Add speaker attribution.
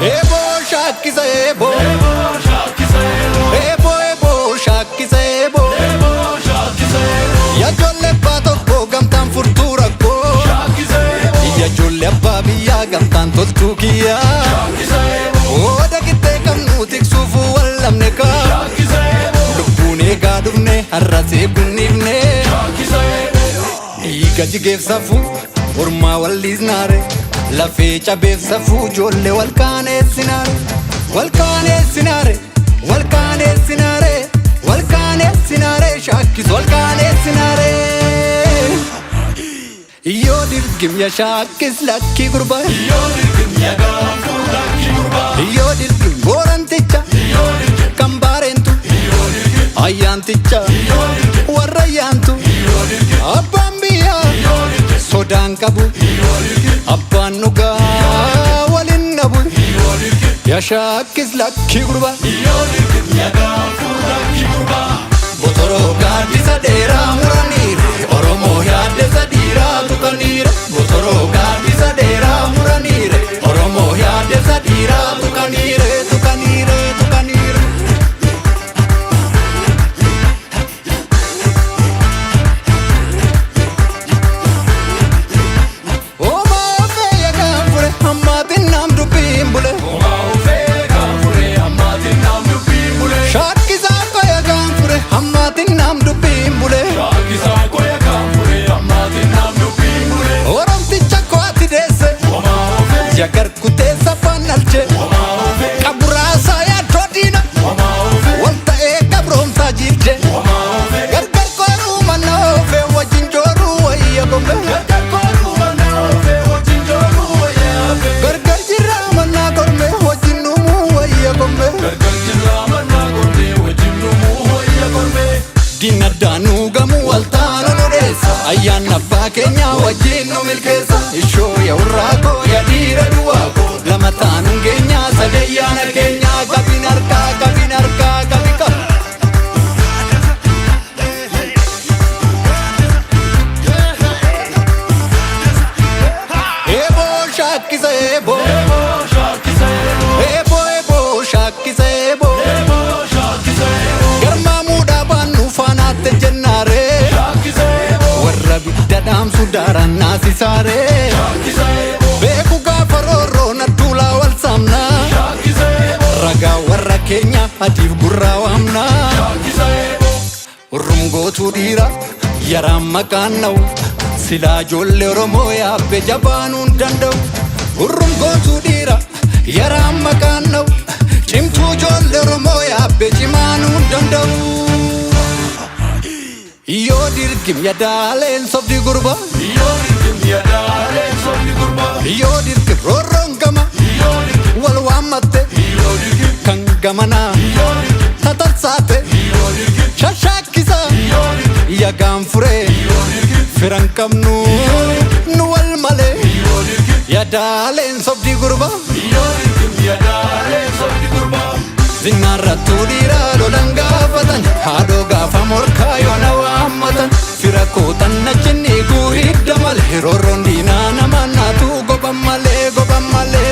Speaker 1: Eeboo shaakkisa eeboo. Eeboo eeboo shaakkisa eeboo. Yaa ijoollee abbaa tokkoo gamtaan furtuu rakkoo. Yaa ijoollee abbaa biyyaa gamtaan toltuu kiyyaa. Ooda qixxee qabnu tiksuuf wallamne kaa. Lubbuun eegaa dhufne har'a seegunnifne. Dhiiga jigeef safuu ormaa walliisnaare. Lafee cabeef safuu ijoollee wal kaaneessinaare. Wal kaaneessinaare. Wal kaaneessinaare. Wal kaaneessinaare. Shaakkis wal kaaneessinaare. Yoo dirgim ya shaakkis lakkii gurbaa. Yoo dirgim booranticha. Kan baareentu. Ayyaanticha. Warra ayyaantu. Abbaan biyyaa. Sodaan qabu. Abbaan dhugaa waliin dhabu. Ya shaakkis lakkii gurbaa. Botoroo gaaddisa dheeraa muraniire. Oromoo yaaddessa dhiiraa tuqaniire. Botoroo gaaddisa dheeraa muraniire. Oromoo yaaddessa dhiiraa tuqaniire tuqaniire tuqaniire. Homaa ofee yagaan fure hammaatiin naam dubbiin bule. Shaakkisaa koo yagaan fure hammaatiin naam dubbiin bule. Oromticha koo ati deesse. Jagar kuteessa afaan alche. Qaburaasaa yaaddoo diina. Wal ta'ee qabroomsaa jiilche. Gargar kooruu mana oofee wajjin jooruu wayya gombe. Gargar jirraa mannaa kormee wajjin dhumuu wayya gombe. Dinaddaanuu gamuu waltaana nu dheessa. Ayyaanni abbaa keenyaa wajjin nu milkeessa. Ishoo yaa warraa koo yaa dhiira duwwaa koo. Lama taanuun keenyaa sadayyaana keenyaa qabin harkaa qabin harkaa qabi qaba. Eeboo shaakkisa eeboo. Eeboo eeboo shaakkisa eeboo. Garmaamuudhaa baannu faanaatti jennaaree. Warra bidda dhaamsu daaraan naasisaaree. Beeku gaafa roorroo nadduulaa wal saamnaa. Ragaa warra keenya adiif gurraa waamnaa. Urrumgootuu dhiira yaraan maqaan na'u. Silaa ijoollee Oromoo yaabbe jabaanuu hin danda'u. Urrumgootuu dhiira yaraan maqaan na'u. Cimtuu ijoollee Oromoo yaabbe cimaanuu hin danda'u. Yoo dirgim yadaaleen sobdi gurba. Yoo dirgim roorroon gama. Wal waammatte kan gamanaa. Tatarsaate shashaakkisa yagaan furee firan qabnu nu wal malee yadaaleen sobdi gurba. Zinnaarrattuu dhiiraa lolan gaafatan haadhoo gaafa morkaa yoona waammatan fira kootan nachinni guhidda malee roorroon diinaa nama naatu goban malee goban malee.